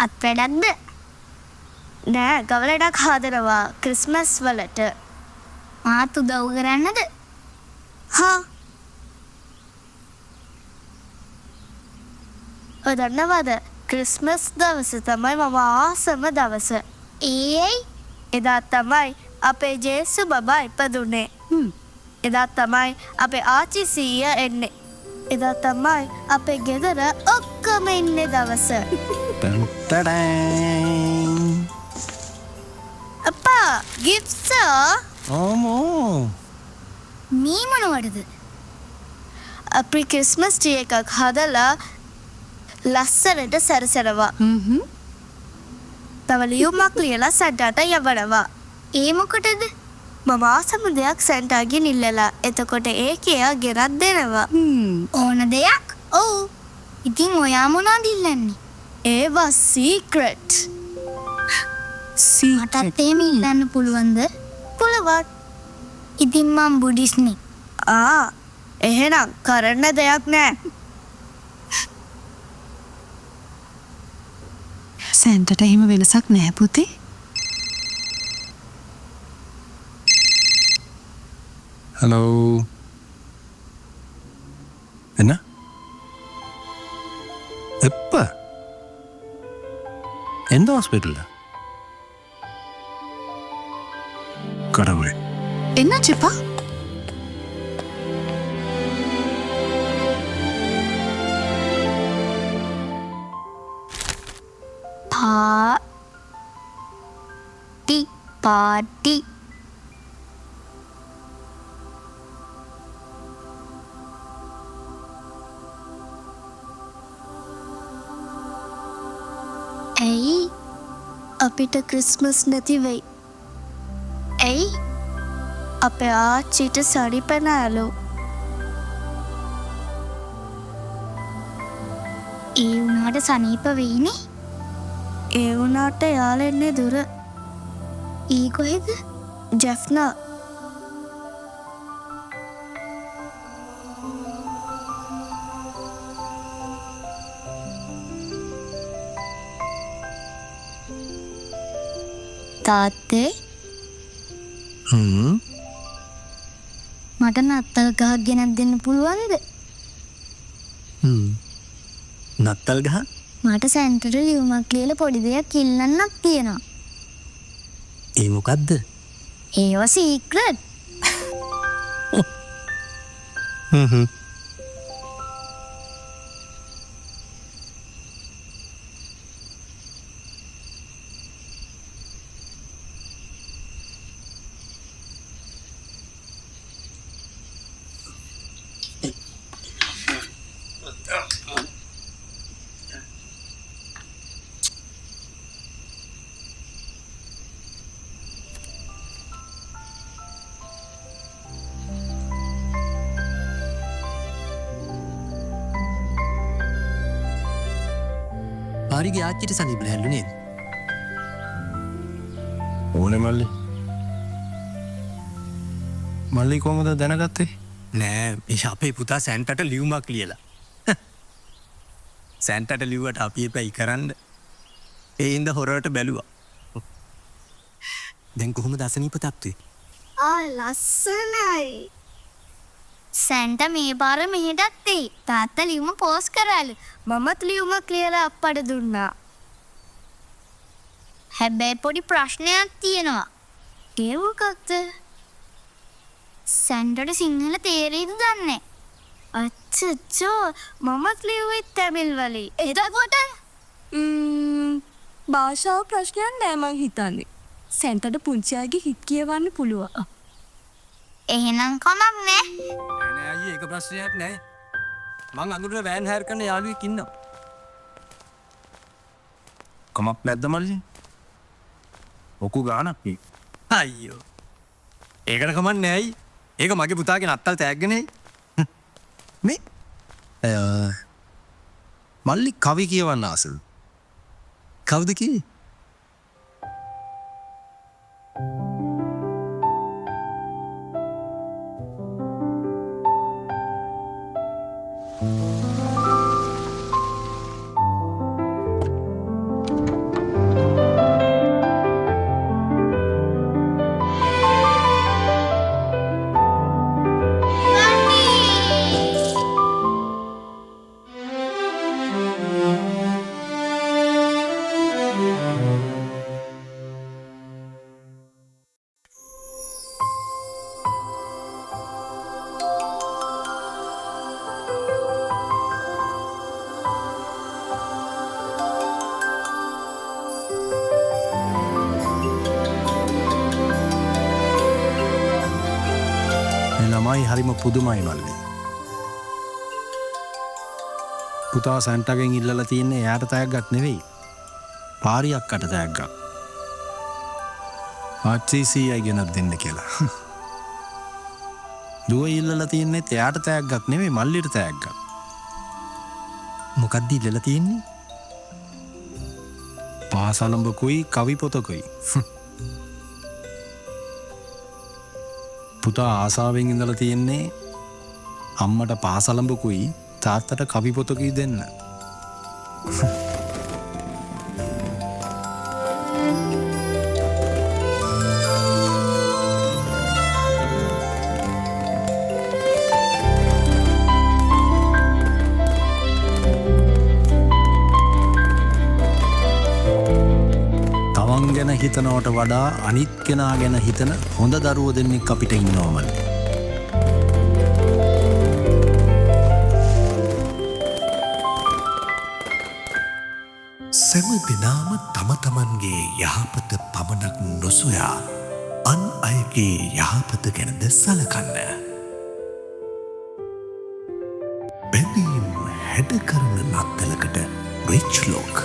අත් වැඩක්ද? නෑ, ගවලඩක් හදනවා ක්‍රිස්මස් වලට. මාත් උදව් කරන්නද? හා. ඔය දන්නවද, ක්‍රිස්මස් දවස තමයි මම ආසම දවස. ඒ ඇයි? එදා තමයි අපේ ජේසු බබා ඉපදුනේ. එදා තමයි අපේ ආච්චි සීයා එන්නේ. එදා තමයි අපේ ගෙදර ඔක්කොම ඉන්නේ දවස. අප්පා, ගිෆ්ට්ස්. ඕමෝ. මේ මොනවටද? අපි ක්‍රිස්මස් ට්‍රී එකක් හදලා ලස්සනට සැරසෙනවා. තව ලියුමක් ලියලා සැන්ටාට යවනවා. ඒ මොකටද? මම ආසම දෙයක් සැන්ටාගෙන් ඉල්ලලා, එතකොට ඒක එයා ගෙනත් දෙනවා. ඕන දෙයක්? ඔව්. ඉතින් ඔයා මොනවද ඉල්ලන්නේ? ඒවා සීක්‍රට්. මටත් එහෙම ඉල්ලන්න පුළුවන්ද? පුළුවන්. ඉතින් මං බුඩිස්නේ. ආ, එහෙනම් කරන්න දෙයක් නෑ. සැන්ටට එහෙම වෙනසක් නෑ පුතේ. හලෝ. என்ன? எப்ப? எந்த ஹாஸ்பிட்டல்ல? கடவுள். என்னாச்சுப்பா? Party party. ඇයි අපිට ක්‍රිස්මස් නැති වෙයි? ඇයි? අපේ ආච්චිට සනීප නෑලු. ඒ වුණාට සනීප වෙයිනේ. ඒ වුණාට යාළ එන්නේ දුර. ඒ කොහෙද? ජැෆ්නා. තාත්තේ, හ්ම්. මට නත්තල් ගහක් ගෙනත් දෙන්න පුළුවන්ද? හ්ම්. නත්තල් ගහ? මට සැන්ටට ලියුමක් ලියලා පොඩි දෙයක් ඉල්ලන්නක් තියෙනවා. ඒ මොකද්ද? ඒවා සීක්‍රට්. හ්ම් හ්ම්. පාරිගේ ආච්චිට සනීප නැහැලු නේද? ඕනේ මල්ලි. මල්ලි කොහොමද දැනගත්තේ? නෑ, මේ අපේ පුතා සැන්ටට ලියුමක් ලියලා. සැන්ටට ලිව්වට අපි එපැයි කරන්න. ඒ හින්දා හොරට බැලුවා. දැන් කොහොමද අසනීප තත්ත්වේ? ආ, ලස්සනයි. සැන්ට මේ පාර මෙහෙටත් එයි. තාත්තා ලියුම පෝස්ට් කරාලු. මමත් ලියුමක් ලියලා අප්පට දුන්නා. හැබැයි පොඩි ප්‍රශ්නයක් තියෙනවා. ඒ මොකක්ද? සැන්ටට සිංහල තේරෙයිද දන්නේ නෑ. අච්චෝ, මමත් ලිව්වේ තමිල් වලින්. එතකොට භාෂාව ප්‍රශ්නයක් නෑ මං හිතන්නේ. සැන්ටට පුංචි අයගේ හිත් කියවන්න පුළුවන්. එහෙනම් කමක් නෑ. නෑ නෑ අයියේ, ඒක ප්‍රශ්නයක් නෑ. මං අඳුරන වෑන් හයර් කරන යාළුවෙක් ඉන්නවා. කමක් නැද්ද මල්ලි? ලොකු ගාණක් නේ. අයියෝ. ඒකට කමක් නෑ අයියේ. ඒක මගේ පුතාගේ නත්තල් තෑග්ගනේ. මේ මල්ලි කවි කියවන්න ආසද? කවුද කිව්වේ? හරිම පුදුමයි මල්ලි. පුතා සැන්ටගෙන් ඉල්ලලා තියෙන්නේ එයාට තෑග්ගක් නෙවෙයි. පාරි අක්කට තෑග්ගක්. ආච්චි සීයයි ගෙනත් දෙන්න කියලා. දුව ඉල්ලලා තියෙන්නේ එයාට තෑග්ගක් නෙවෙයි මල්ලිට තෑග්ගක්. මොකද්ද ඉල්ලලා තියෙන්නේ? පාසලඹකුයි කවි පොතකුයි. පුතා ආසාවෙන් ඉඳලා තියෙන්නේ අම්මට පාසලඹකුයි තාත්තට කවි පොතකුයි දෙන්න. තමන් ගැන හිතනවට වඩා අනිත් කෙනා ගැන හිතන හොඳ දරුවෝ දෙන්නෙක් අපිට ඉන්නවා මල්ලි. සැම දෙනාම තම තමන්ගේ යහපත පමණක් නොසොයා අන් අයගේ යහපත ගැනද සලකන්න. බැඳීම් හැඩ කරන නත්තලකට රිච් ලොක්